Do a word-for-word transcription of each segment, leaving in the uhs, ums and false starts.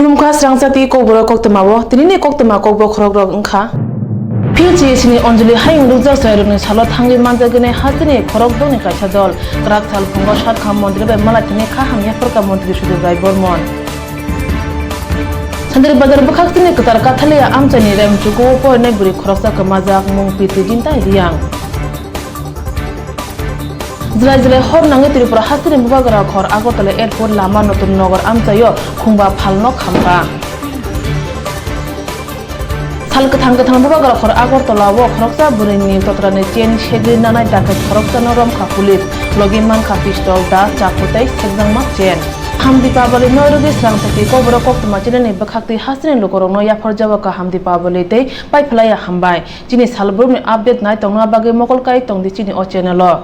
Wngkha srangchati kokborok koktwmao, tinini koktwma kokborok khorokrok wngkha. Phil C E C ni Anjali hayung rwkjak chwrairokni salo thangwi manjagwini hasteni khorokdokni kaisa dol. Kwrak sal phungo sakha montri bai malaithani kha hamya pharkha montri Sudip Rai Bormon. Sandiri bazar bwkhak chini kwtal Kathalia amchaini rem chukuo porinai bwrwi khoroksa kwmajak mung P T Jintai Riang. Jlai jlai hor nangwi Tripura hasteni bubagra khor Agartala Airport lama Notun Nagar amchaio khungba phalno khamkha. Sal kwthang kwthang bubagra khor Agartala o khoroksa bwrwini totrani chain segwi nanai daket khoroksano romkha police, logi mankha pistol, da, chaku tei sekjakma chain. Kaham Dipabali no rwgwi srangchati kokborok koktwma channel ni bwkhaktwi hasteni lukurokno yapharjabo kaham Dipabali tei paiphlaiya hambai. Chini salbrumni update nai tongna bagwi mokol kai tongdi chini o channel o.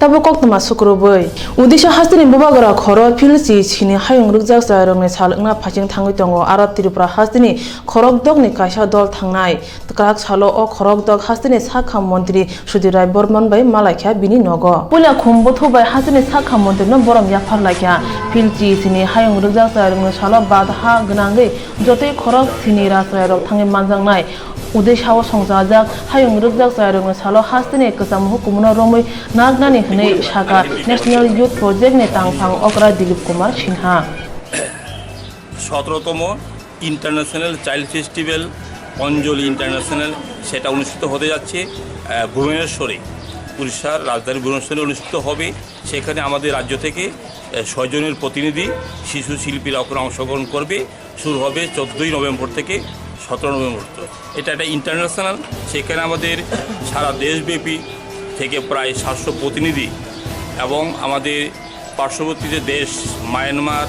Tabuk koktwma sukrubwi. Odisha hasteni bubagra khoro Phil C E C ni hayung rwkjak chwrairokni sal wngna phaising thangwi tongo. Aro Tripura hasteni khorokdokni kaisa dol thangnai. Kwrak salo o khorokdok hasteni sakha montri Sudip Rai Bormon bai malaikha bini nogo. Puila khum buthu bai hasteni sakha montrino borom yaphar laikha. Phil C E C ni hayung rwkjak chwrairokni salo bad ha gwnangwi jotoi khorok sini rachwrairok thangwi manjaknai. Odisha o songchajak hayung rwkjak chwrairokni salo hasteni kwcham hukumono romwi naknani hwnwi sakha National Youth Project ni tangphang okra Dilip Kumar Sinha. সতেরোতম international child festival অঞ্জলি ইন্টারন্যাশনাল, সেটা অনুষ্ঠিত হতে যাচ্ছে, আহ, ভুবনেশ্বরে, উড়িষ্যার রাজধানী ভুবনেশ্বরে অনুষ্ঠিত হবে। সেখানে আমাদের রাজ্য থেকে, আহ, ছয়জনের প্রতিনিধি শিশু শিল্পীরা ওখানে অংশগ্রহণ করবে। শুরু হবে চোদ্দই নভেম্বর থেকে সতেরো নভেম্বর পর্যন্ত। এটা একটা ইন্টারন্যাশনাল, সেখানে আমাদের সারা দেশব্যাপী থেকে প্রায় সাতশো প্রতিনিধি এবং আমাদের পার্শ্ববর্তী যে দেশ মায়ানমার,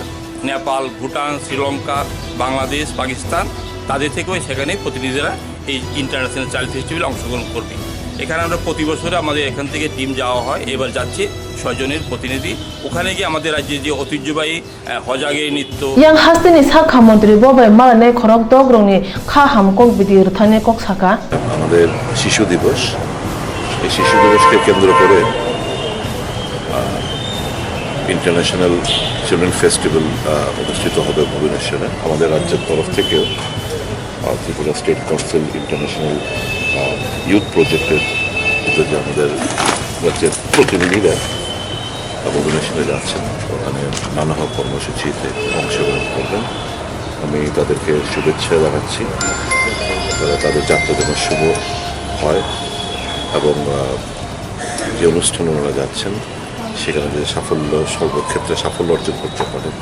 নেপাল, ভুটান, শ্রীলঙ্কা, বাংলাদেশ, পাকিস্তান, তাদের থেকেও সেখানে প্রতিনিধিরা এই ইন্টারন্যাশনাল চাইল্ড ফেস্টিভ্যালে অংশগ্রহণ করবে। এখানে আমরা প্রতি বছর আমাদের এখান থেকে টিম যাওয়া হয়, এবার যাচ্ছে ছয়জনের প্রতিনিধি। ওখানে গিয়ে আমাদের রাজ্যে যে ঐতিহ্যবাহী, আহ, হজাগিরি নৃত্য, Yang hasteni sakha montri bo bai malainai khorokdok rokni kha ham kok bidi rwthani kok sakha. আমাদের শিশু দিবস, এই শিশু দিবসকে কেন্দ্র করে, আহ, ইন্টারন্যাশনাল চিলড্রেন ফেস্টিভ্যাল, আহ, অনুষ্ঠিত হবে ভুবনেশ্বরে। আমাদের রাজ্যের তরফ থেকেও, আহ, ত্রিপুরা স্টেট কাউন্সিল ইন্টারন্যাশনাল, আহ, ইউথ প্রজেক্টের উদ্যোগে আমাদের রাজ্যের প্রতিনিধিরা ভুবনেশ্বরে যাচ্ছেন, ওখানে নানা কর্মসূচিতে অংশগ্রহণ করবেন। আমি তাদেরকে শুভেচ্ছা জানাচ্ছি, তারা তাদের যাত্রা যেন শুভ হয় এবং, আহ, যে অনুষ্ঠানে ওনারা যাচ্ছেন সেখানে যে সাফল্য, সর্বক্ষেত্রে সাফল্য অর্জন করতে পারেন,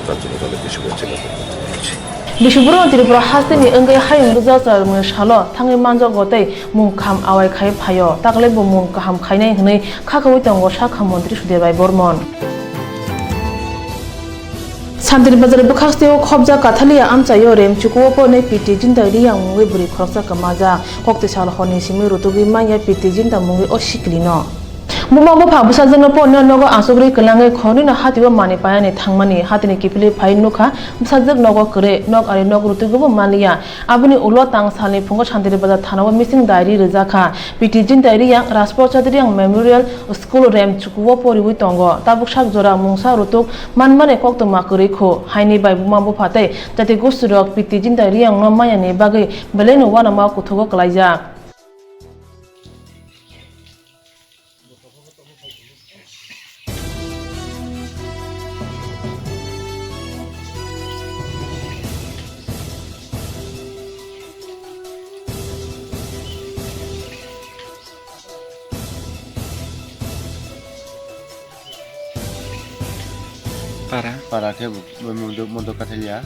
তার জন্য তাদেরকে শুভেচ্ছা জ্ঞাপন করছি। Bisuburo Tripura hasteni wngwi hayung rwjak chwrairokni salo thangwi manjago tei mung kaham awai khai phaio, takhwlai bo mung kaham khainai hwnwi kha khaiwi tongo sakha montri Sudip Rai Bormon. Santini bazar bwkhaksteo khobjak Kathalia amchaio rem chukuo porinai P T Jintai Riang mungwi bwrwi khoroksa kwmajak. Koktwi sal horni simi rutugwi manya P T Jintai mungwi o siklino. Buma bupha bwsajwkno porino nogo achugwi kwlangwi khornwino hatio manwi painani thangmani. Hatini kiphilwi phai nukha bwsajwk nogo kwrwi, nok ari nok rutugwibo manliya. Aboni ulo tang salni phungo Santini bazar thanao missing diary rwjakha. P T Jintai Riang, Rajpal Chowdhury Riang Memorial School rem chukuo poriwi tongo. Tabuk sak jora mungsa rutuk manmani koktwma kwrwi khu. Haini bai buma bupha tei jati gustirok P T Jintai Riangno mayani bagwi belaino uanama kuthugo kwlaijak. Para. Para khe bo, bo mondo, mondo Kathalia.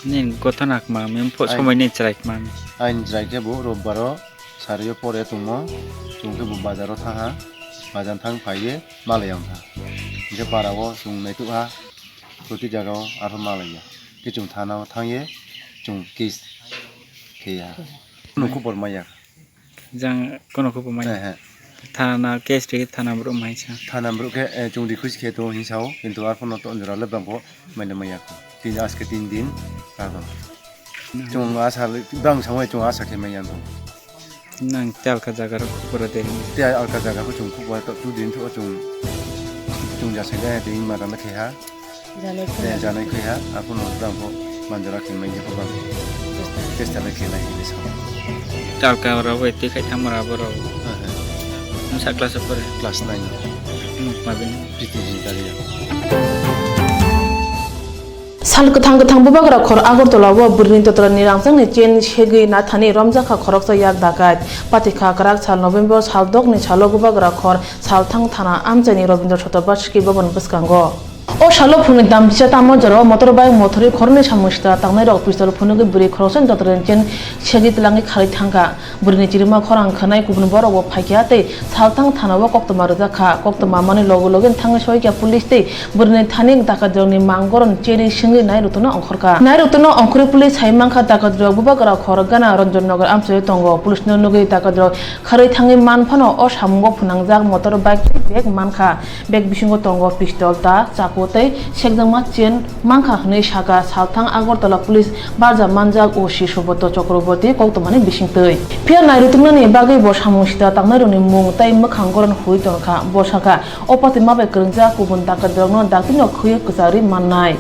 Nin gotha nakma, mem pho Ai. Somoi nin chwrai kma. Aini chwrai khe bo robbaro sario pore tongmo, chwng khe bo bazaro thangha, bazar thang phaiye malai wngkha. Hinkhe para o chwng naitukha, proti jaga o arpho malaiya. Khe chwng thana o thangye, chwng case kheya. Nukhu bor maya. Jang kono khupo mai. He, he. Thana case ri thana bro mai sa. Thana bro khe, eh, chwng request khe to hin sao, kintu arpho no to jora le bangko mai le maya ko. Tin aske tin din ka ko. Hmm. Chwng asa le, bang sao chwng asa khe maya ko. Nang te alka jaga ro khupura de. Te alka jaga ko chwng khupura to tu din to chwng, chwng ja sai le te in ma ram khe ha. Janai khe Eh, janai khe ha, aphano bang bo manjara khe mai khe bang. Testa le khe nai khe sa. Talka ora bo twi khai thang mara bo ro. Ha, ha. Sakla se pore. Class nine. Hmm, mabini. P T G kaliya. Sal kwthang kwthang bubagra khor Agartala o bwrwini totrani rangchakni chain segwi nathani romjakha khoroksa yak dakat. Patikha kwrak sal November sal dokni salo bubagra khor Salthang thana amchaini Rabindra Chaturvedi Bhaban bwskango. O salo phungni damchisa tamo jorao motor bike mothorwi khoroknwi samung sita tangnairok pistol phunugwi bwrwi khoroksani totrani chain segwi twlangwi kharwi thangkha. Bwrwini chirima khorang khwnai kubun borok bo phaikha tei Salthang thana o koktwma rwjak kha. Koktwma manwi loge loge thangwi soikha police tei bwrwini thani dakatirokni mang goron cherwi swngwi nai rwtwkno ongkhorkha. Nai rwtwkno ongkhorwi police hai mankha dakatirok bubagra khorok gana Ranjan Nagar amchaio tongo. Police no nugwi dakatirok kharwi thangwi man phano o samungo phwnangjak motor bike tei bag mankha. Bag bisingo tongo pistol ta, chaku tei sekjakma chain mankha hwnwi sakha Salthang Agartala police barja manjak O C Subroto Chakraborty koktwmani bisingtwi. Phiya nai rwtwknani bagwi bo samung sita tangnairokni mung tei mwkhang goron hwnwi tongkha. Bo sakha, o patima bai kwrwngjak kubun dakatirokno dakti no khwiwi kwcharwi mannai.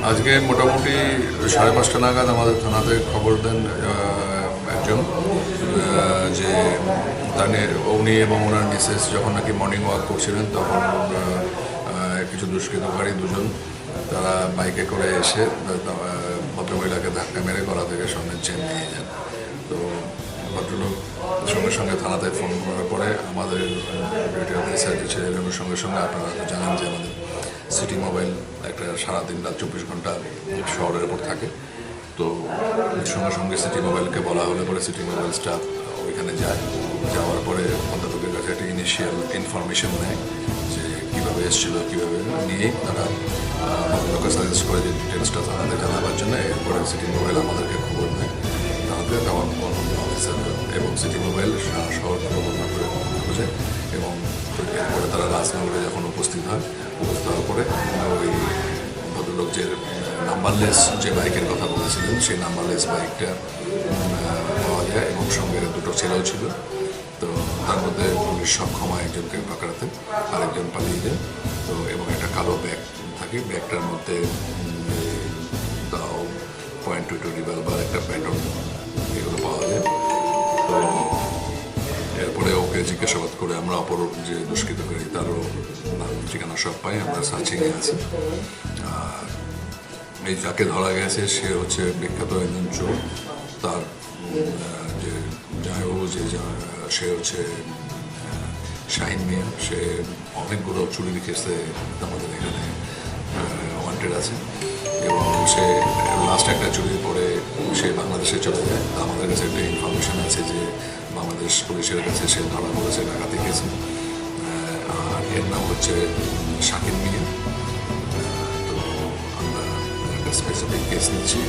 আজকে মোটামুটি সাড়ে পাঁচটা নাগাদ আমাদের থানাতে খবর দেন, আহ, একজন, আহ, যে তার নি-, উনি এবং ওনার মিসেস যখন নাকি মর্নিং ওয়াক করছিলেন, তখন, আহ, আহ, কিছু দুষ্কৃতকারী দুজন তারা বাইকে করে এসে, আহ, ভদ্রমহিলাকে ধাক্কা মেরে গলা থেকে স্বর্ণের চেন নিয়ে যান। তো ভদ্রলোক সঙ্গে সঙ্গে থানাতে ফোন করার পরে আমাদের, আহ, ডিউটি অফিসার যে ছিলেন, সঙ্গে সঙ্গে আপনারা তো জানেন যে আমাদের সিটি মোবাইল একটা সারাদিন রাত চব্বিশ ঘন্টা শহরের উপর থাকে। তো সঙ্গে সঙ্গে সিটি মোবাইলকে বলা হলে পরে সিটি মোবাইল স্টাফ ওইখানে যায়। যাওয়ার পরে ভদ্রলোকের কাছে একটা ইনিশিয়াল ইনফরমেশন নেয় যে কীভাবে এসেছিল, কীভাবে নিয়ে তারা, আহ, ভদ্রলোককে সাজেস্ট করে যে ডিটেলসটা থানাতে জানাবার জন্য। এরপরে সিটি মোবাইল আমাদেরকে খবর দেয়, তাহলে তখন অফিসার এবং সিটি মোবাইল শহর পরিকল্পনা করে খোঁজে এবং এরপরে তারা রাজনগরে যখন উপস্থিত হয়, উপস্থিত হওয়ার পরে ওই ভদ্রলোক যে নাম্বারলেস যে বাইকের কথা বলেছিলেন, সেই নাম্বারলেস বাইকটা, উম, আহ, পাওয়া যায় এবং সঙ্গে দুটো ছেলেও ছিল। তো তার মধ্যে পুলিশ সক্ষম হয় একজনকে পাকড়াতে, আরেকজন পালিয়ে যায়। তো এবং একটা কালো ব্যাগ থাকে, ব্যাগটার মধ্যে, উম, এই দাও, পয়েন্ট টু টু রিভলভার, একটা ব্যাটন, এগুলো পাওয়া যায়। তো এরপরে ওকে জিজ্ঞাসাবাদ করে আমরা অপর যে দুষ্কৃতকারী, তারও নাম ঠিকানা সব পাই, আমরা সার্চিংয়ে আছি। আর এই যাকে ধরা গেছে, সে হচ্ছে বিখ্যাত একজন চোর। তার, উম, আহ, যে জামাইবাবু, যে জা-, সে হচ্ছে, উম, আহ, শাহিন মিয়া, সে অনেকগুলো চুরির কেসে আমাদের এখানে, আহ, ওয়ান্টেড আছে। এবং সে লাস্ট একটা চুরির পরে সে বাংলাদেশে চলে যায়। তো আমাদের কাছে একটা ইনফরমেশন আছে যে বাংলাদেশ পুলিশের কাছে সে ধরা পড়েছে ডাকাতি কেসে। আহ, আর এর নাম হচ্ছে শাকিল মিয়া। আহ, তো আমরা একটা স্পেসিফিক কেস নিচ্ছি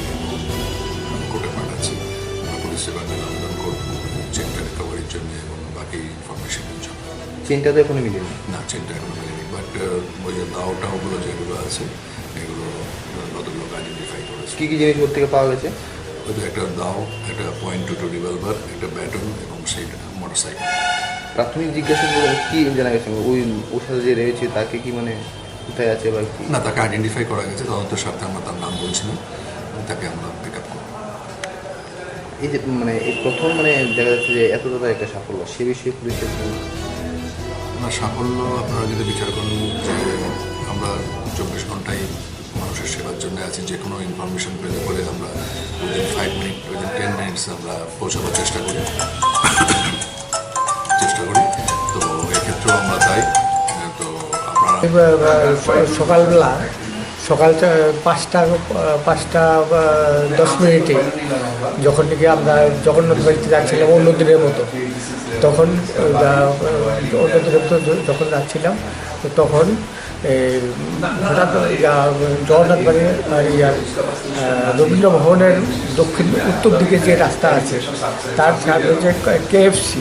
এবং কোর্টে পাঠাচ্ছি। আমরা পুলিশ ডিপার্টমেন্ট আবেদন করবো চেনটা রিকভারির জন্য এবং বাকি ইনফরমেশনের জন্য। চেনটা তো এখনো মিলেনি? না, চেনটা এখনো মিলেনি, বাট, আহ, ওই যে দাও টাওগুলো যেগুলো আছে, এগুলো ভদ্রলোক আইডেন্টিফাই করেছে। কি কি জিনিস ওর থেকে পাওয়া গেছে? ওই তো একটা দাও, একটা পয়েন্ট টু টু রিভলভার, একটা ব্যাটন এবং সেই মোটরসাইকেল। প্রাথমিক জিজ্ঞাসাবাদে কি জানা গেছে? ওই, ওর সাথে যে রয়েছে তাকে কি, মানে, কোথায় আছে বা কি? না, তাকে আইডেন্টিফাই করা গেছে, তদন্তের স্বার্থে আমরা তার নাম বলছি না, তাকে আমরা পিক আপ করবো। এই যে, মানে, এই প্রথম, মানে, দেখা যাচ্ছে যে এত তাড়াতাড়ি একটা সাফল্য, সে বিষয়ে পুলিশের কোনো না, সাফল্য আপনারা যদি বিচার করেন যে আমরা চব্বিশ ঘন্টাই মানুষের সেবার জন্য আছি, যে কোনো ইনফরমেশন পেলে পরে আমরা within five minute, within ten minutes আমরা পৌঁছানোর চেষ্টা করি, চেষ্টা করি। তো এক্ষেত্রেও আমরা তাই। তো আপনারা এবার, আহ, স-, সকালবেলা, সকাল চা-, পাঁচটা, আহ, পাঁচটা, আহ, দশ মিনিটে যখন নাকি আমরা জগন্নাথ বাড়িতে যাচ্ছিলাম অন্য দিনের মতো, তখন, আহ, অন্য দিনের মতো য-, যখন যাচ্ছিলাম, তো তখন এই হঠাৎ ইয়া, জগন্নাথ বাড়ি আর ইয়ার, আহ, রবীন্দ্র ভবনের দক্ষিণ উত্তর দিকে যে রাস্তা আছে, তার সামনে যে কে-, কে এফ সি,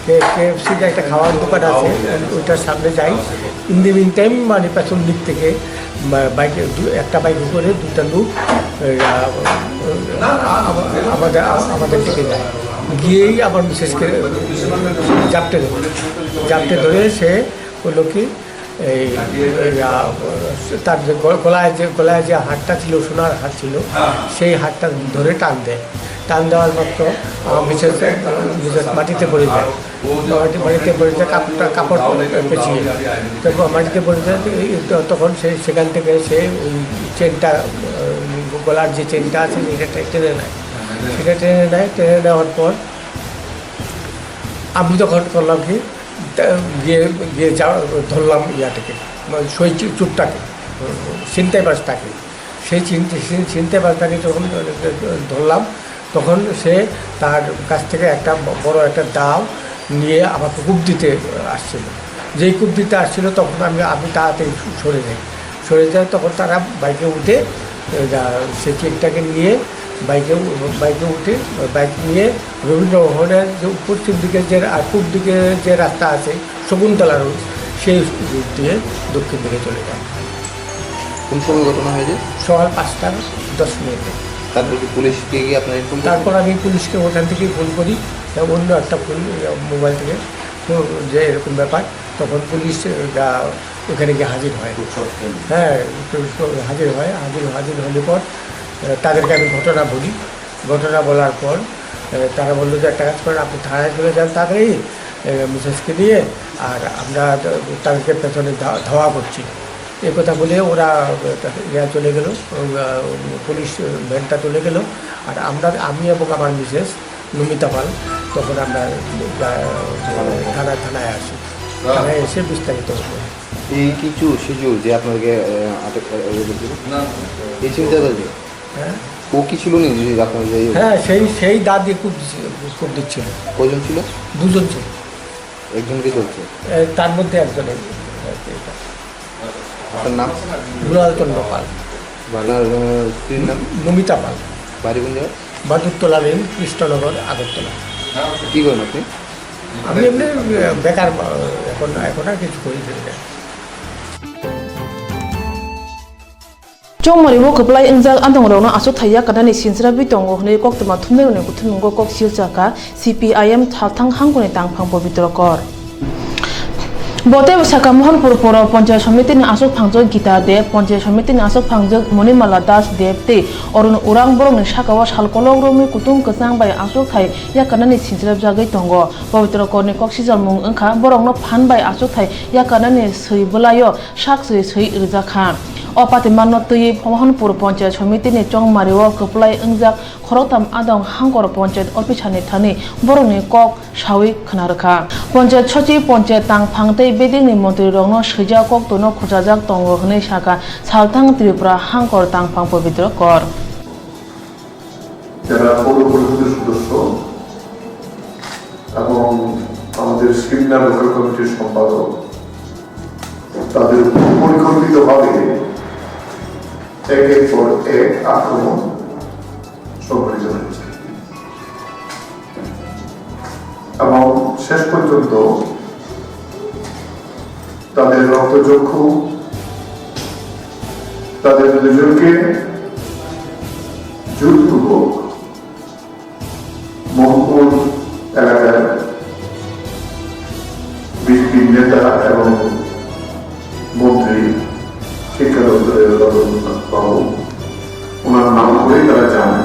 কে-, কে এফ সি যে একটা খাওয়ার দোকান আছে, ওই-, ওইটার সামনে যাই। In the meantime, মানে, পেছন দিক থেকে বা-, বাইকে দু-, একটা বাইকে করে দুটা লোক, এই, আহ, আ-, আ-, আমাদের, আ-, আমাদের দিকে যায়। গিয়েই আবার মিসেসকে জাপটে ধরে, জাপটে ধরে সে বললো কি, এই, ইয়া, তার যে গ-, গলায় যে, গলায় যে হারটা ছিল, সোনার হার ছিল, সেই হারটা ধরে টান দেয়। টান দেওয়ার মাত্র, আহ, মিসেস, মিসেস মাটিতে পড়ে যায়। মাটি-, মাটিতে পড়ে যায়, কাপড়টা, কাপড় পেঁচিয়ে। তো মাটিতে পড়ে যায়, তো এই, তো তখন সে, সেখান থেকে সে ওই চেনটা, আহ, গলার যে চেনটা আছে, সেটা টে-, টেনে নেয়। সেটা টেনে নেয়, টেনে নেওয়ার পর আমি তখন করলাম কি, তা-, গিয়ে, গিয়ে যা-, ধরলাম ইয়াটাকে, মানে, সেই চু-, চুরটাকে, ছিনতাইবাজটাকে। সেই চিন-, সেই ছিনতাইবাজটাকে যখন ধরলাম, তখন সে তার কাছ থেকে একটা ব-, বড় একটা দাও নিয়ে আমাকে কূপ দিতে আসছিল। যেই কূপ দিতে আসছিল, তখন আমি, আমি তাড়াতাড়ি সরে যাই। সরে যায়, তখন তারা বাইকে উঠে, এ, যা, সে চেকটাকে নিয়ে বাইকে উ-, বাইকে উঠে, বাইক নিয়ে রবীন্দ্র ভবনের যে পশ্চিম দিকে যে রা-, পূব দিকে যে রাস্তা আছে, শকুন্তলা রোড, সেই রোড দিয়ে দক্ষিণ দিকে চলে যায়। কোন সময় ঘটনা হয়েছে? সকাল পাঁচটা দশ মিনিটে। তারপর কি পুলিশকে গিয়ে আপনারা ইনফর্ম করেন? তারপর আমি পুলিশকে ওখান থেকেই ফোন করি, তা অন্য একটা ফোন, মোবাইল থেকে ফোন, যে এরকম ব্যাপার, তখন পুলিশ, আহ, ওখানে গিয়ে হাজির হয়। হ্যাঁ, পুলিশ হাজির হয়, হাজির, হাজির হলে পর, আহ, তাদেরকে আমি ঘটনা বলি। ঘটনা বলার পর, আহ, তারা বললো যে, "একটা কাজ করেন, আপনি থানায় চলে যান তাড়াতাড়ি, আহ, মিসেসকে নিয়ে, আর আমরা তাদেরকে পেছনে ধা-, ধাওয়া করছি।" এই কথা বলে ওরা, আহ, ইয়া চলে গেল, আহ, পুলিশ ভ্যানটা চলে গেল। আর আমরা, আমি এবং আমার মিসেস নমিতা পাল, তখন আমরা, আহ, থানা, থানায় আসি। থানায় এসে বিস্তারিত বলি। এই কিছু শিশু যে আপনাকে, আহ, আটক, আহ, ইয়ে করেছিল? না। এই চিন্তা করেছে? হ্যাঁ? ও কি ছিল নি যে আপনার যে ইয়ে? হ্যাঁ, সেই, সেই দা দিয়ে কূপ দিচ্ছিল, কূপ দিচ্ছিল। কয়জন ছিল? দুজন ছিল। একজনকে ধরছে? এ, তার মধ্যে একজন এই, আপনার নাম? দুলাল চন্দ্র পাল। আপনার, আহ, স্ত্রীর নাম? নমিতা পাল। বাড়ি কোন জায়গায়? বাদুরতলা লেন, কৃষ্ণনগর, আগরতলা। কি করেন আপনি? আমি এমনি, আহ, বেকার, আহ, এখন, এখন আর কিছু করি না। Chongmari o kwplai wngjak adongrokno achukthai yakarnani sinchirabwi tongo hwnwi koktwma thumnairokni kuthumngo kok silchakha C P I M Thalthang hangkoni tangphang Pobitro Kor. Bo teibo sakha Mohanpur Poro Panchayat Somitini achukphangjak Gita Deb, Panchayat Somitini achukphangjak Monimala Das Deb tei Arun Urang borokni sakao sal kolok romwi kutung kwchang bai achukthai yakarnani sinchirabjagwi tongo. Pobitro Korni kok sijalmung wngkha borokno phan bai achukthai yakarnani swi bwlaio sak swi swi rwjak kha. O patimanno twiwi Mohanpur Panchayat Somitini chongmario kwplai wngjak khoroktham adong Hangkor Panchayat Officerni thani borokni kok sawi khna rwkha. Panchayat Sochib, Panchayat tangphang tei bedekni montrirokno swijak koktwno khurchajak tongo hwnwi sakha Salthang Tripura Hangkor tangphang Pobitro Kor. যারা পৌর পরিষদের সদস্য এবং আমাদের সিমনা লোকাল কমিটির সম্পাদক, তাদের উপর পরিকল্পিতভাবে একের পর এক আক্রমণ সংঘটিত হয়েছে এবং শেষ পর্যন্ত তাদের রক্তচক্ষু তাদের দুজনকে জোরপূর্বক মোহনপুর এলাকার বিএনপির নেতা এবং মন্ত্রী শিক্ষা দপ্তরের রতন বাবু, ওনার নাম করে তারা জানান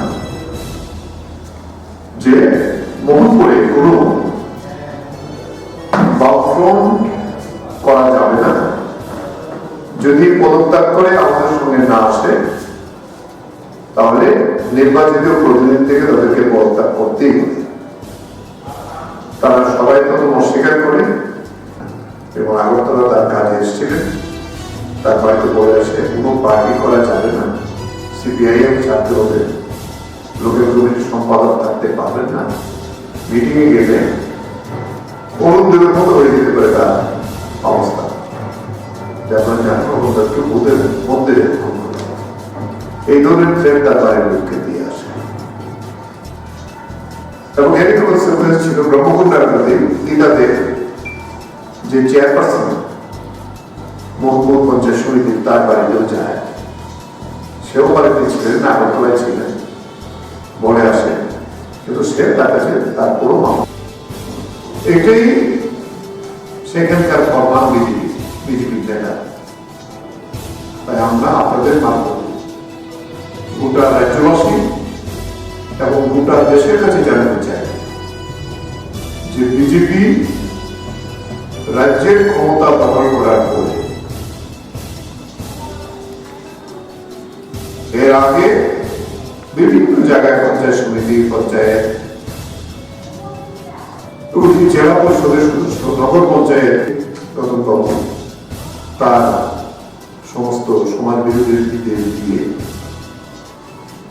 যে মোহনপুরে কোনো বামফ্রন্ট করা যাবে না। যদি পদত্যাগ করে আমাদের সঙ্গে না আসে, তাহলে নির্বাচিত প্রতিনিধি থেকে তাদেরকে পদত্যাগ করতেই হবে। তারা সবাই প্রথম অস্বীকার করে এবং আগরতলা তার কাজে এসেছিলেন, তার বাড়িতে বলে আসে কোনো পার্টি করা যাবে না, সিপিআইএম ছাড়তে হবে। লোকের কমিটির সম্পাদক থাকতে পারবেন না। মিটিংয়ে গেলে অরুণ দেবের মতো হয়ে যেতে পারে তার অবস্থা। যে আপনারা জানেন, অরুণ দেবকে ভূতের মধ্যে এই ধরনের থ্রেট তার বাড়ির লোককে দিয়ে আসে। এবং এরই কনসিকুয়েন্স ছিল ব্রহ্মকুণ্ড রাজনীতি গীতাতে যে চেয়ারপারসন মোহনপুর পঞ্চায়েত সমিতির তার বাড়িতেও যায়, সেও বাড়িতে ছিলেন, আগরতলায় ছিলেন, বলে আসে তো সে তার কাছে তার কোনো মামলা, এটাই সেখানকার ফরমান বিজেপি, বিজেপির নেতা। তাই আমরা আপনাদের মাধ্যমে গোটা রাজ্যবাসী এবং গোটা দেশের কাছে জানাতে চাই যে বিজেপি রাজ্যের ক্ষমতা দখল করার পরে এর আগে বিভিন্ন জায়গায় পঞ্চায়েত সমিতি, পঞ্চায়েত, এমনকি জেলা পরিষদের সদস্য, নগর পঞ্চায়েত, তখন তখন তার সমস্ত সমাজ বিরোধী দিকে দিয়ে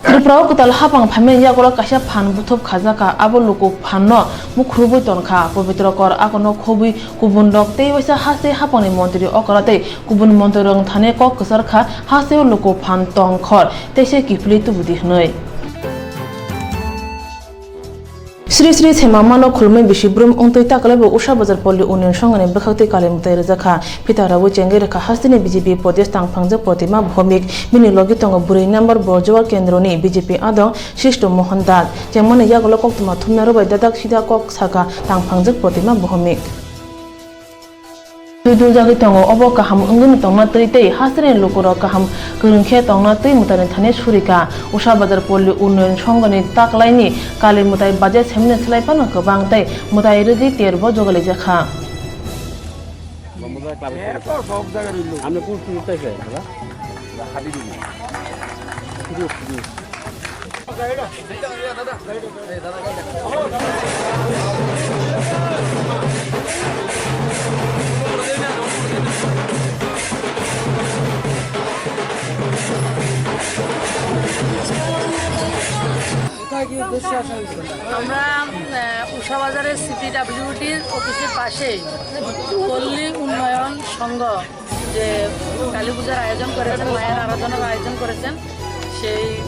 Tripura o kwtal hapang phaimani yagulo kaisa phan buthop khajakha, abo luku phanno mukhurubwi tonkha. Pobitro kor akono khobwi kubun rok tei waisa haste hapangni montri okra tei kubun montri rok thani kok kwchar kha, haste o luku phan tong khor tei se kiphilwi tubudi hwnwi. Sri Sri Sema Mano khulumui bisi brum wngtwi takalaibo Usha Bazar Polli Union Songoni bwkhaktwi Kali mwtai rwjakha. Phita rawi chengwi rwkha hasteni B J P Pradesh tangphangjak Protima Bhowmik, bini logi tongo bwrwi number Borjowa Kendroni B J P adong Sisto Mohan Das. Chengmani yagulo koktwma thumnaro bai dadak sida kok sakha tangphangjak Protima Bhowmik. Twi duljagwi tongo, obo kaham wngwi tongna twi tei hasteni lukurok kaham kwrwng khe tongna twi mwtaini thani surika. Usha Bazar Polli Unnoyon Songhoni taklaini Kali mwtai budget semni slai phano kwbang tei mwtai rwgwi terbo jogalijakha. আমরা, আহ, উষা বাজারের সিপিডাব্লিউডির অফিসের পাশেই পল্লী উন্নয়ন সংঘ যে কালী পূজার আয়োজন করেছেন, মায়ের আরাধনার আয়োজন করেছেন, সেই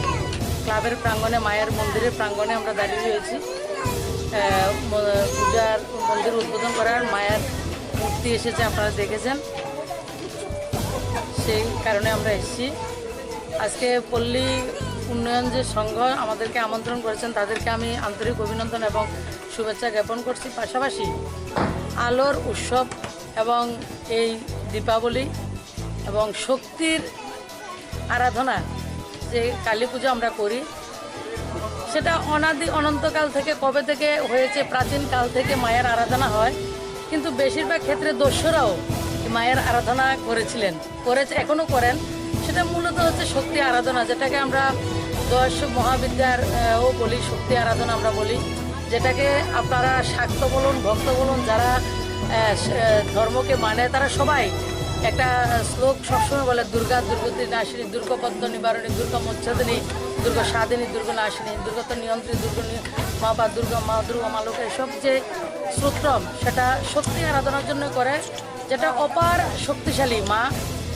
ক্লাবের প্রাঙ্গণে, মায়ের মন্দিরের প্রাঙ্গণে আমরা দাঁড়িয়ে রয়েছি। আহ, ম-, পূজার মন্দির উদ্বোধন করার মায়ের মূর্তি এসেছে, আপনারা দেখেছেন, সেই কারণে আমরা এসেছি। আজকে পল্লী উন্নয়ন যে সংঘ আমাদেরকে আমন্ত্রণ করেছেন, তাদেরকে আমি আন্তরিক অভিনন্দন এবং শুভেচ্ছা জ্ঞাপন করছি। পাশাপাশি আলোর উৎসব এবং এই দীপাবলি এবং শক্তির আরাধনা, যে কালী পুজো আমরা করি, সেটা অনাদি অনন্তকাল থেকে, কবে থেকে হয়েছে, প্রাচীন কাল থেকে মায়ের আরাধনা হয়, কিন্তু বেশিরভাগ ক্ষেত্রে দস্যুরাও মায়ের আরাধনা করেছিলেন, করেছে, এখনো করেন। সেটা মূলত হচ্ছে শক্তি আরাধনা, যেটাকে আমরা দশ মহাবিদ্যার, আহ, ও বলি, শক্তি আরাধনা আমরা বলি, যেটাকে আপনারা শাক্ত বলুন, ভক্ত বলুন, যারা, আহ, স-, আহ, ধর্মকে মানে, তারা সবাই একটা শ্লোক সবসময় বলে, "দুর্গা দুর্গতি নাশিনী, দুর্গা পদ্ম নিবারণী, দুর্গা মোচ্ছাদিনী, দুর্গা সাধিনী, দুর্গা নাশিনী, দুর্গা তো নিয়ন্ত্রী, দুর্গা নি-, মা বা দুর্গা মা, দুর্গা মা লোকে", এসব যে স্তোত্রম, সেটা শক্তি আরাধনার জন্য করে, যেটা অপার শক্তিশালী মা।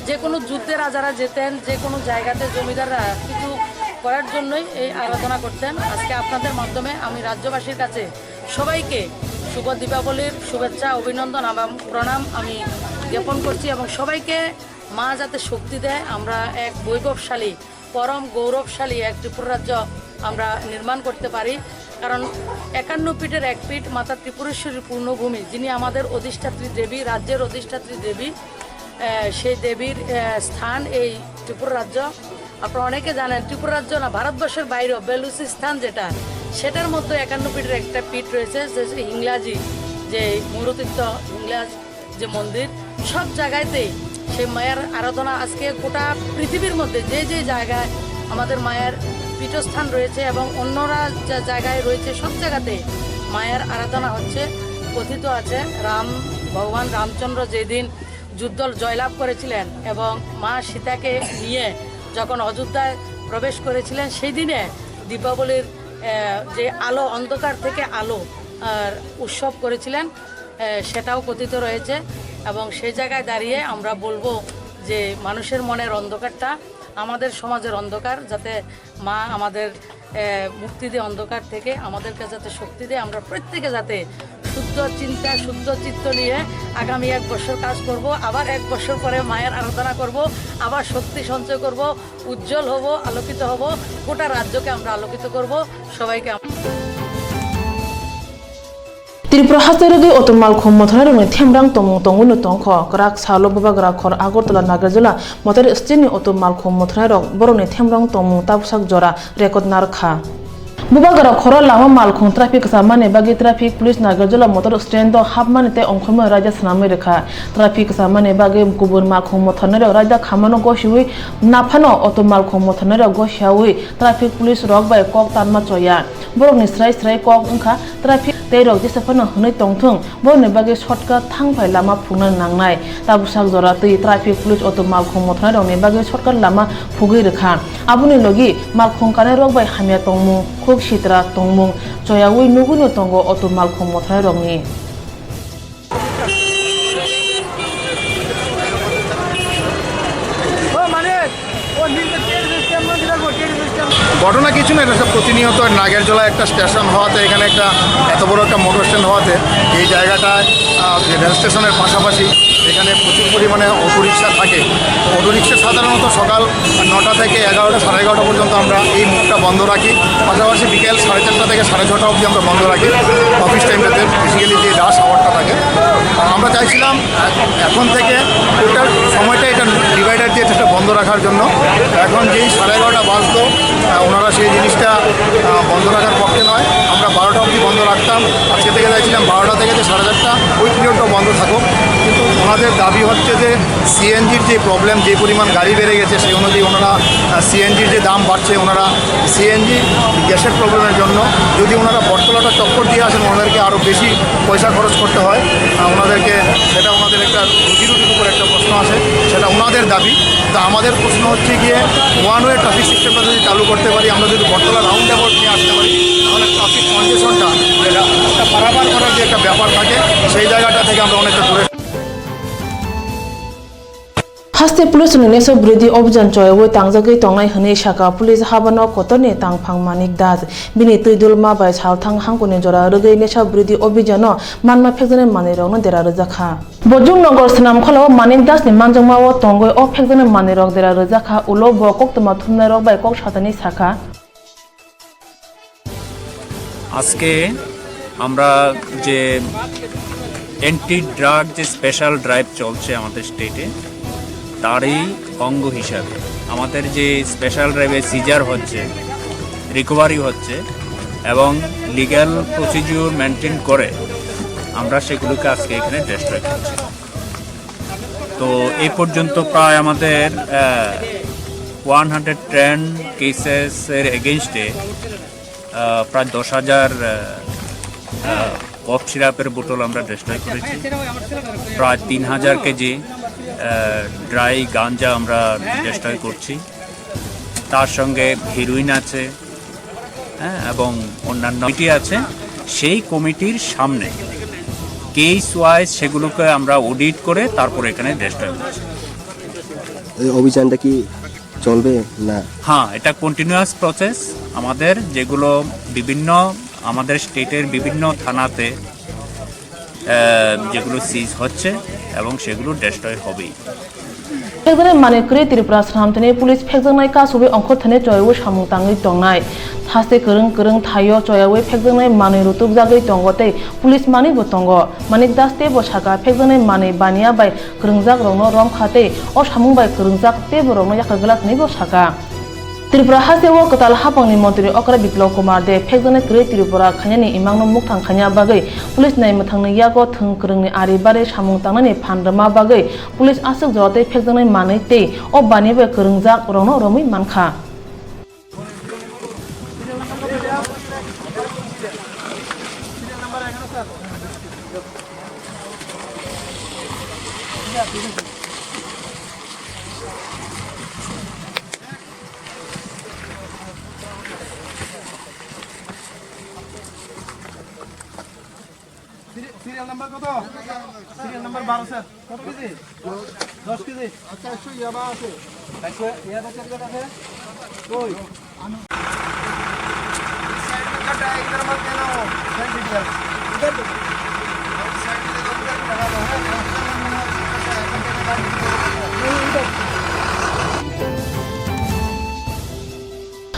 যে কোনো যুদ্ধে রাজারা যেতেন, যে কোনো জায়গাতে জমিদাররা কিছু করার জন্যই এই আরাধনা করতেন। আজকে আপনাদের মাধ্যমে আমি রাজ্যবাসীর কাছে সবাইকে শুভ দীপাবলির শুভেচ্ছা, অভিনন্দন এবং প্রণাম আমি জ্ঞাপন করছি এবং সবাইকে মা যাতে শক্তি দেয়, আমরা এক বৈভবশালী, পরম গৌরবশালী এক ত্রিপুরা রাজ্য আমরা নির্মাণ করতে পারি। কারণ একান্ন পীঠের এক পীঠ মাতা ত্রিপুরেশ্বরীর পূর্ণভূমি, যিনি আমাদের অধিষ্ঠাত্রী দেবী, রাজ্যের অধিষ্ঠাত্রী দেবী, আহ, সেই দেবীর, আহ, স্থান এই ত্রিপুরা রাজ্য। আপনারা অনেকে জানেন, ত্রিপুরা রাজ্য না, ভারতবর্ষের বাইরেও বেলুচিস্তান যেটা, সেটার মধ্যে একান্ন পীঠের একটা পীঠ রয়েছে, যে, যে হিংলাজি, যে মৌরতীর্থ হিংলাজ যে মন্দির, সব জায়গাতেই সেই মায়ের আরাধনা। আজকে গোটা পৃথিবীর মধ্যে যে যে জায়গায় আমাদের মায়ের পীঠস্থান রয়েছে এবং অন্যরা যে জায়গায় রয়েছে, সব জায়গাতেই মায়ের আরাধনা হচ্ছে। কথিত আছে, রাম, ভগবান রামচন্দ্র যেদিন যুদ্ধ জয়লাভ করেছিলেন এবং মা সীতাকে নিয়ে যখন অযোধ্যায় প্রবেশ করেছিলেন, সেই দিনে দীপাবলির, আহ, যে আলো, অন্ধকার থেকে আলো, আহ, উৎসব করেছিলেন, আহ, সেটাও কথিত রয়েছে। এবং সেই জায়গায় দাঁড়িয়ে আমরা বলবো যে মানুষের মনের অন্ধকারটা, আমাদের সমাজের অন্ধকার, যাতে মা আমাদের, আহ, মুক্তি দিয়ে অন্ধকার থেকে, আমাদেরকে যাতে শক্তি দেয়, আমরা প্রত্যেকে যাতে শুদ্ধ চিন্তা, শুদ্ধ চিত্ত নিয়ে আগামী এক বছর কাজ করব, আবার এক বছর পরে মায়ের আরাধনা করব, আবার শক্তি সঞ্চয় করব, উজ্জ্বল হব, আলোকিত হব, গোটা রাজ্যকে আমরা আলোকিত করব। সবাইকে আম- Tripura haste rwgwi auto malkhung mothornairokni themrang tongmung tongwino tongkho. Kwrak salo Bubagra khor Agartala Nagarjula motor stand-ni auto malkhung mothornairok borokni themrang tongmung tabwsak jora record narwkha. Bubagra khoro lama malkhung traffic kwchamani bagwi traffic police Nagarjula motor stand-o hapmani tei ongkhormani raida swnamwi rwkha. Traffic kwchamani bagwi kubun malkhung mothornairok raida khamano gosiwi naphano auto malkhung mothornairok gosiyawi traffic police rok bai kok tanma choya. Borokni srai srai kok wngkha traffic tei rok jesa phano hwnwi tongthung, borokni bagwi shortcut thang phai lama phukna nangnai. Tabwsak jora twi traffic police auto malkhung mothornairokni bagwi shortcut lama phugwi rwkha. Aboni logi malkhung kanai rok bai hamya tongmung, khuk sitra tongmung choyawi nugwino tongo auto malkhung mothornairokni. ঘটনা কিছু না, এটা সব প্রতিনিয়ত নাগেরজোলা একটা স্টেশন হওয়াতে, এখানে একটা এত বড় একটা মোটর স্ট্যান্ড হওয়াতে এই জায়গাটায়, আহ, যে রেল স্টেশনের পাশাপাশি এখানে প্রচুর পরিমাণে অটোরিকশা থাকে। অটোরিকশা সাধারণত সকাল নটা থেকে এগারোটা, সাড়ে এগারোটা পর্যন্ত আমরা এই মুখটা বন্ধ রাখি। পাশাপাশি বিকেল সাড়ে চারটা থেকে সাড়ে ছটা অবধি আমরা বন্ধ রাখি, অফিস টাইমটাতে, বেসিক্যালি যে রাশ আওয়ারটা থাকে। আমরা চাইছিলাম এখন থেকে টোটাল সময়টা এটা ডিভাইডার দিয়ে এটা বন্ধ রাখার জন্য। এখন যেই সাড়ে এগারোটা বাজলো, আহ, ওনারা সেই জিনিসটা, আহ, বন্ধ রাখার পক্ষে নয়। আমরা বারোটা অবধি বন্ধ রাখতাম, আজকে থেকে চাইছিলাম বারোটা থেকে যে সাড়ে চারটা, ওই পিরিয়ডটা বন্ধ থাকুক। কিন্তু ওনাদের দাবি হচ্ছে যে সিএনজির যে প্রবলেম, যে পরিমাণ গাড়ি বেড়ে গেছে, সেই অনুযায়ী ওনারা, আহ, সিএনজির যে দাম বাড়ছে, ওনারা সিএনজি গ্যাসের প্রবলেমের জন্য যদি ওনারা বটতলাটা চক্কর দিয়ে আসেন, ওনাদেরকে আরও বেশি পয়সা খরচ করতে হয়। আহ, ওনাদেরকে, সেটা ওনাদের একটা রুজি রুটির উপর একটা প্রশ্ন আছে, সেটা ওনাদের দাবি। তা আমাদের প্রশ্ন হচ্ছে গিয়ে ওয়ান ওয়ে ট্রাফিক সিস্টেমটা যদি চালু করতে পারি, আমরা যদি বটতলা রাউন্ড অ্যাবাউট নিয়ে আসতে পারি, তাহলে ট্রাফিক কনজেশনটা, যেটা একটা পারাপার করার যে একটা ব্যাপার থাকে, সেই জায়গাটা থেকে আমরা অনেকটা দূরে। Haste police ni nesok bwrwidi obhijan choyawi tangjagwi tongnai hwnwi saka police habano kotorni tangphang Manik Das. Bini twi dulma bai salthang hangkuni jora rwgwi nesok bwrwidi obhijano manma phekjaknai manwirokno dera rwjakha. Bojong Nogor Swnamkholao Manik Das ni manjakmao tongwi o phekjaknai manwirok dera rwjakha, ulo bo koktwma thumnairok bai kok satani sakha. আজকে আমরা যে anti drug যে special drive চলছে আমাদের স্টেটে, তারই অঙ্গ হিসাবে আমাদের যে স্পেশাল ড্রাইভে সিজার হচ্ছে, রিকভারি হচ্ছে এবং লিগ্যাল প্রসিডিউর মেনটেন করে আমরা সেগুলোকে আজকে এখানে ডেস্ট্রয় করছি। তো এই পর্যন্ত প্রায় আমাদের, আহ, ওয়ান হান্ড্রেড টেন কেসেসের এগেনস্টে, আহ, প্রায় দশ হাজার, আহ, আহ, কফ সিরাপের বোতল আমরা ডেস্ট্রয় করেছি, প্রায় তিন হাজার কেজি, আহ, ড্রাই গাঞ্জা আমরা ডেস্ট্রয় করছি, তার সঙ্গে হিরোইন আছে, হ্যাঁ, এবং অন্যান্য কমিটি আছে, সেই কমিটির সামনে কেস ওয়াইজ সেগুলোকে আমরা অডিট করে তারপর এখানে ডেস্ট্রয় করছি। এই অভিযানটা কি চলবে না? হ্যাঁ, এটা কন্টিনিউয়াস প্রসেস। আমাদের যেগুলো বিভিন্ন, আমাদের স্টেটের বিভিন্ন থানাতে আহ, যেগুলো সিজ হচ্ছে এবং সেগুলো ডেস্ট্রয় হবেই। Phekjaknai manwi kwrwi Tripura swnamthani police phekjaknai kasugwi ongkhorthani choyawi samung tangwi tongnai. Haste kwrwng kwrwng thaio choyawi phekjaknai manwi rutubjagwi tongo tei police manwi bo tongo. Manik Das teibo saka, phekjaknai manwi baniya bai kwrwngjak rokno romkha tei o samung bai kwrwngjak teibo rokno yakha glak hwnwi bo saka. Tripura hasteo kwtal haphangni montri okra Biplab Kumar Deb phekjaknai kwrwi Tripura khainani imangno mukthang khaina bagwi police nai mwthangni yago thwng kwrwngni ari bari samung tangnani phan rwma bagwi police aswk jora tei phekjaknai manwi tei o baniya bai kwrwngjak rokno romwi mankha. সিরি-, serial number কত? Serial number বারো, স্যার। কত কেজি? দশ কেজি। আচ্ছা, একশো ইয়াবা আছে। একশো ইয়াবা চকলেট আছে? কই?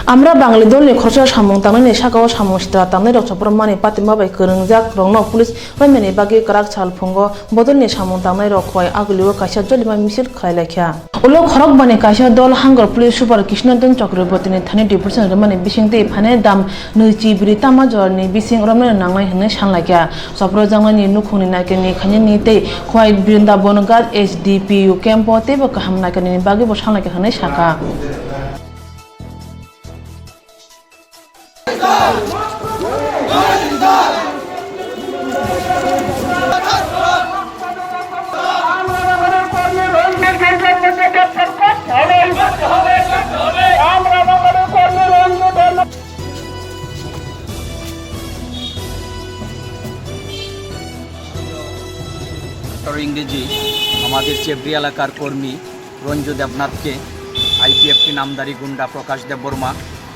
Amra Bangali dolni khoroksa samung tangnaini sakao samung sitra tangnairok chopropmani patima bai kwrwngjak rokno police romnani bagwi kwrak sal phungo bodolni samung tangnairok khwai agulio kaisa jolima misil khlai laikha. Ulo khorokbani kaisa dol Hangar Police Super Krishnandan Chakrabortini thani deputation rwmani bisingtwi phane dam nwichi bwrwi tama jorani bising romnani nangnai hwnwi sanlaikha. Chopropjaknaini nukhungni naikani khainani tei khwai Brindabon Ghat H D P U camp-o teibo kaham naikanini bagwibo sanlaikha hwnwi sakha. Doctor ইংরেজি আমাদের চেবড়ি এলাকার কর্মী রঞ্জু দেবনাথকে আইপিএফটি নামধারী গুন্ডা প্রকাশ দেববর্মা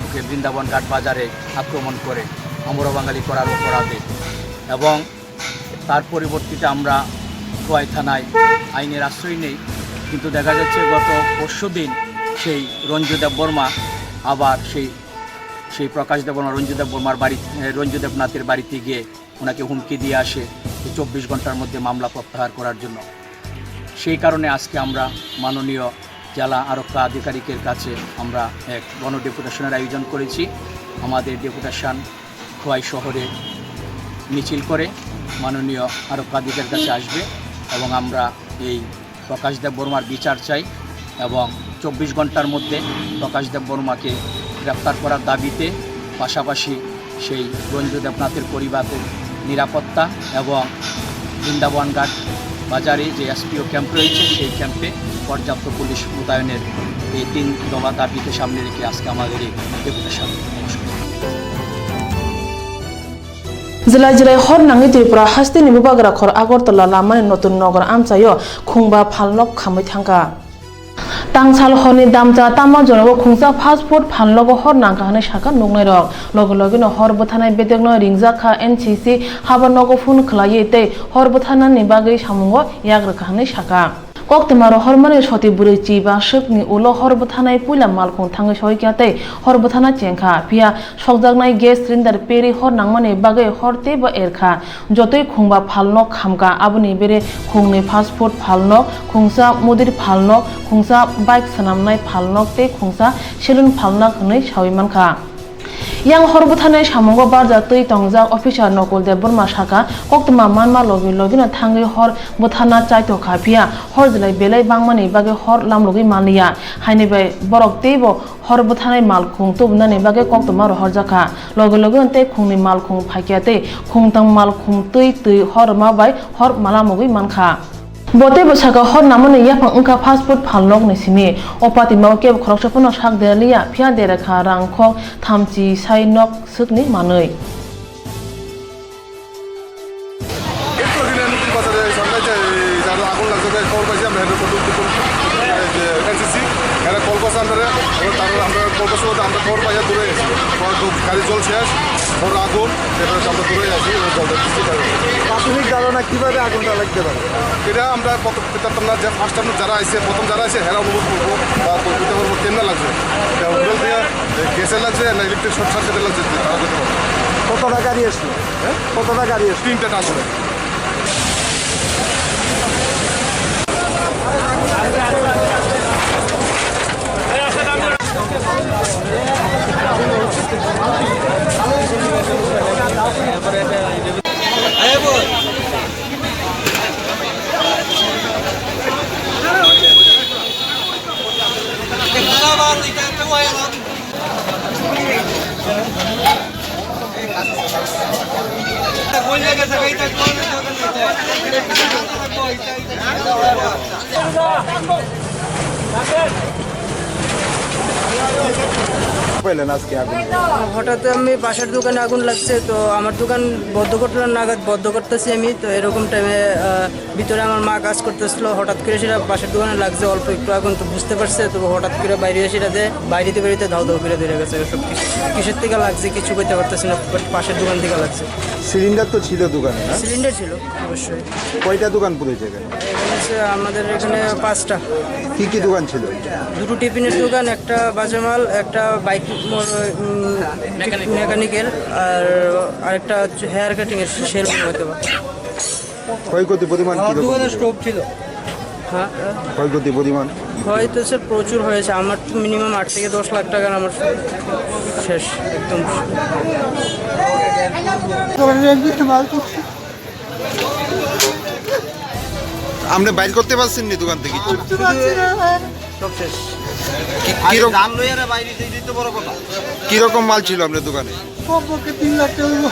ওকে বৃন্দাবন ঘাট বাজারে আক্রমণ করে আমরা বাঙালি করার অপরাধে, এবং তার পরিবর্তিতে আমরা খোয়াই থানায় আইনের আশ্রয় নেই। কিন্তু দেখা যাচ্ছে গত পরশু দিন সেই রঞ্জু দেববর্মা আবার সেই, সেই প্রকাশ দেববর্মা রঞ্জু দেববর্মার বাড়ি, এ, রঞ্জু দেবনাথের বাড়িতে গিয়ে ওনাকে হুমকি দিয়ে আসে যে চব্বিশ ঘন্টার মধ্যে মামলা প্রত্যাহার করার জন্য। সেই কারণে আজকে আমরা মাননীয় জেলা আরক্ষা আধিকারিকের কাছে আমরা এক গণ ডেপুটেশনের আয়োজন করেছি। আমাদের ডেপুটেশন খোয়াই শহরে মিছিল করে মাননীয় আরক্ষা আধিকারিকের কাছে আসবে এবং আমরা এই প্রকাশ দেববর্মার বিচার চাই এবং চব্বিশ ঘন্টার মধ্যে প্রকাশ দেববর্মাকে গ্রেপ্তার করার দাবিতে, পাশাপাশি সেই রঞ্জু দেবনাথের পরিবারের নিরাপত্তা এবং বৃন্দাবনঘাট বাজারে যে এসপিও ক্যাম্প রয়েছে, সেই ক্যাম্পে পর্যাপ্ত পুলিশ মোতায়েনের এই তিন দফা দাবিকে সামনে রেখে আজকে আমাদের এই ডেপুটেশন। নমস্কার। Jilai jilai hor nangwi Tripura hasteni bubagra khor Agartala lamani Notun Nagar amchaio khungba phalnok khamwi thangkha. Tangsal horni damcha tama jora o khungsa fast food phalnogo hor nangkha hwnwi sakha nuknairok. Loge logeno hor bwthanai bedekno ringjakha N C C haba nogo phone khwlaiwi tei hor bwthanani bagwi samungo yak rwkha hwnwi sakha. Koktwma rohormani soti bwrwi chiba swkni ulo hor bwthanai puila malkhung thangwi soikha tei hor bwthana chengkha, phiya sokjaknai gas cylinder peri hor nangmani bagwi hor teibo erkha. Jotoi khungba phalnok khamkha, aboni bere khungni fast food phalnok, khungsa mudir phalnok, khungsa bike swnamnai phalnok tei khungsa salon phalnok hwnwi sawi mankha. Yang hor bwthanai samungo barjak twi tongjak officer Nokul Debbarma sakha, koktwma manma logi logino thangwi hor bwthana chaitokha, phiya hor jilai belai bangmani bagwi hor lamlogwi manliya, haini bai borok teibo hor bwthanai malkhung tubunani bagwi koktwma rohorjakha. Logi logino tei khungni malkhung phaikha tei khungtang malkhung twi twi hor rwma bai hor malamogwi mankha. Bo teibo sakha, hor namani yaphang wngkha fast food phalnokni simi. O patimao kebo khoroksa phano sak deraliya, phiya derakha rangkhok thamchi sai nok swkni manwi. একটু এখানে নতুন বাজারে সামনে যে যারা আগুন লাগছে, তাই খবর পাইছি আমরা, হেডে প্রথম প্রথম, এই যে এনসিসি, এরা কল করছে আমরা, এবার তারা আমরা কল করছে বলতে আমরা খবর পাইয়া দূরে গেছি। পরে তো গাড়ি জল শেষ, ওর আগুন, এবার আমরা দূরে আছি, ওই জলটা দিচ্ছি, তাই। প্রাথমিক ধারণা কিভাবে আগুনটা লাগতে পারে? এটা আমরা কত করতাম না, যে ফার্স্ট টাইম যারা আইছে, প্রথম যারা আইছে, হেরা অনুভব করবো বা বুঝতে পারবো কেমনে লাগছে। এটা হোটেল দিয়ে গ্যাসে লাগছে না ইলেকট্রিক শর্ট সার্কিটে লাগছে, তারা বুঝতে পারবো। কতটা গাড়ি আসলো? হ্যাঁ? কতটা গাড়ি আসলো? তিনটা আসলে। পেলেন আজকে আগুন? হঠাৎ আমি পাশের দোকানে আগুন লাগছে, তো আমার দোকান বন্ধ করতে নাগাদ বন্ধ করতেছি আমি, তো এরকম টাইমে, আহ, ভিতরে আমার মা কাজ করতেছিল, হঠাৎ করে সেটা পাশের দোকানে লাগছে অল্প একটু আগুন, তো বুঝতে পারছে, তো হঠাৎ করে বাইরে এসে এটাতে বাইরেতে বাইরেতে ধাও ধাও করে ধরে গেছে সব কিছু। কিসের থেকে লাগছে কিছু কইতে পারতেছে না, but পাশের দোকান থেকে লাগছে। সিলিন্ডার তো ছিল দোকানে, না? সিলিন্ডার ছিল, অবশ্যই। কয়টা দোকান পুড়েছে এখানে? এখানে হচ্ছে আমাদের এখানে পাঁচটা। কি কি দোকান ছিল? দুটো টিফিনের দোকান, একটা বাজামাল, একটা বাইক মোর মেকানিক্যাল আর আরেকটা হচ্ছে হেয়ার কাটিং এর সেলুন হয়তো বা। ক্ষয়ক্ষতি পরিমাণ আমার কিরকম দোকানে হতে পারে? স্টোভ ছিল। হ্যাঁ। ক্ষয়ক্ষতি পরিমাণ? হয়তো স্যার প্রচুর হয়েছে, আমার তো মিনিমাম আট থেকে দশ লাখ টাকার আমার শেষ একদম। আপনি বাইর করতে পারছেন নি দোকান থেকে কিছু? সব শেষ। কি- আরে কিরকম, দাম লইয়া রে বাইরে, এটাই তো বড় কথা। কিরকম মাল ছিল আপনার দোকানে? কমপক্ষে তিন লাখ টাকা হইব।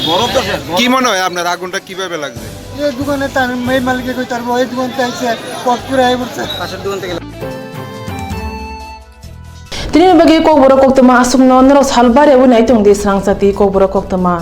বড় তো শেষ, বড়। কি মনে হয় আপনার আগুনটা কিভাবে লাগছে? এই দোকানে তার মেয়ে মালিকে কই তার বউ এই দোকান চাইছে, কট করে আই বলছে। পাশের দোকান থেকে। Tini bagwi kokborok koktwma aswkno norok salbari wi nai tong di srangsa twi kokborok koktwma.